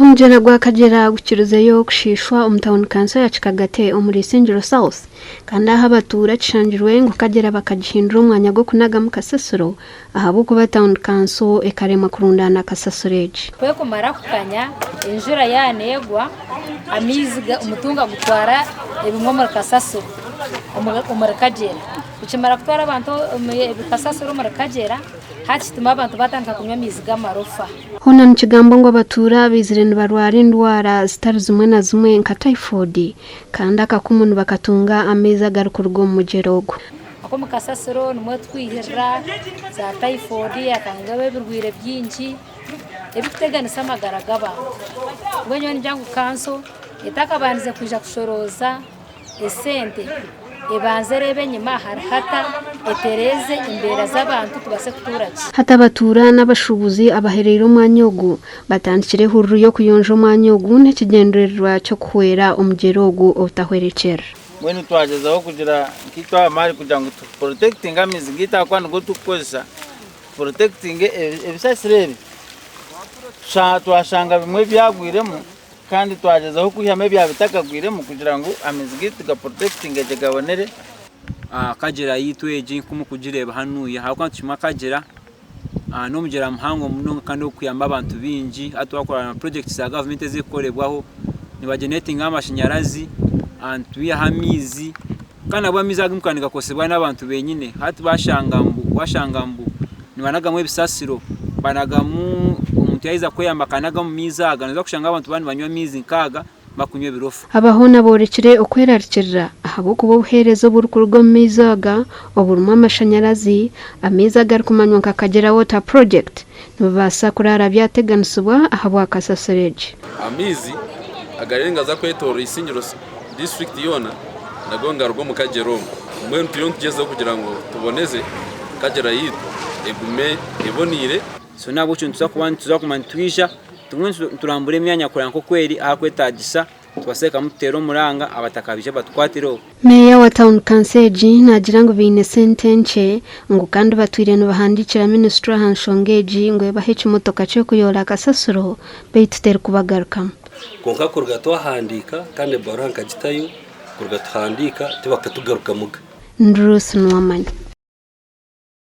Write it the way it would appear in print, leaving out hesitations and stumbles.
Omugyera gwa Kagyera gukirizeyo kushiishwa omu tauni kanso ya Kikagate omuri Isingiro South kandi aha abatuura kishangirwe ngu Kagyera bakagihindura omwanya gw'okunagamu kasasiro ahabw'okuba tauni kanso ekaremwa kurundaana kasasiro egi. Kwekumara kukanya, enjura yaaba neegwa, amaizi omutunga gutwara ebimwe omuri kasasiro omuri Kagyera. Bikimara kutwara abantu kasasiro omuri Kagyera, hati kituma abantu batandika kunywa amaizi g'amarofa. Hoona nikigambwa ngu abatuura baizire nibarwara endwara zitari zimwe na zimwe nka typhoid kandi akakumu nibakatunga amaizi agarikuruga omu mugyera ogu. Ak'omu kasasiro nimwo twihirira za typhoid, hakaba ebirwaire bingi ebirikuteganisa amagara g'abantu. Mbwenu nyowe ningira ngu kanso etakabandize kwija kushorooza esente ebanze ereebe enyima hari hata etereeze embeera z'abantu tubaase kutuura gye. Hati abatuura n'abashuubuzi abahereire omwanya ogu batandikire ehururu y'okuyonja omwanya ogu n'ekigyendererwa ky'okuhwera omugyera ogu obutahwerekyerera. Mbwenu twagyezaho kugira nk'itwe abamaani kugira ngu tu porotekitinge amaizi gaitu ahakuba nigo turikukozesa, tu porotekitinge ebisasiro ebi twashanga bimwe byagwiremu Kandi twagyezaho kwihamu ebyaba bitakagwiremu kugira ngu amaizi gaitu tugaporotekitinge gye gabonere. Kagyera yaitu egi nk'oku murikugireeba hanuya ahabw'okuba nitushoma Kagyera n'omugyera muhango munonga kandi ogurikuyamba abantu baingi hati twakureeba na purojekiti za gavumenti ezirikukorebwaho nibageneretinga amashanyarazi nitwihaho amaizi kandi nabwo amaizi ago gakaba nigakozesibwa n'abantu benyine hati bashanga ngu washanga ngu nibanagamu ebisasiro banagamu omuntu yaheza kweyamba akanaga omu maizi aga noza kushanga abantu baaba nibanywa amaizi nk'aga bakunywa ebirofa. Aba hoona boorekire okwerarikirira ahabw'okuba obuheereza oburikuruga omu maizi aga oburimu amashanyarazi, amaizi agarikumanywa nka Kagyera Water Project nibibaasa kuraara byateganisibwa ahabwa kasasiro egi. Amaizi agariyo nigaza kwetorora Isingiro disiturikiti yoona nago nigaruga omu Kagyera omu. Mbwenu turiyo nitugyezaho kugira ngu tuboneze Kagyera yaitu egume eboneire. So n'ahabw'ekyo nituza kuba nituza kuguma nitwija tugume niturambura emyanya kureba nk'oku eri ahakwetaagisa tubaase kuhikamu tuteere omuranga abataka baije batukwatireho. Meeya wa tauni kanso egi naagira ngu baine sente nkye ngu kandi batwire nibahandiikira minisitule aha nshonga egi ngu ebahe ekimotoka ky'okuyoora kasasiro beitu terikubagarukamu. Kwonka kuruga twahandiika kandi ebaruha nkagitayo, kuruga tuhandiika tibakatugarukamuga. Ndi Ruth Nuwamanya.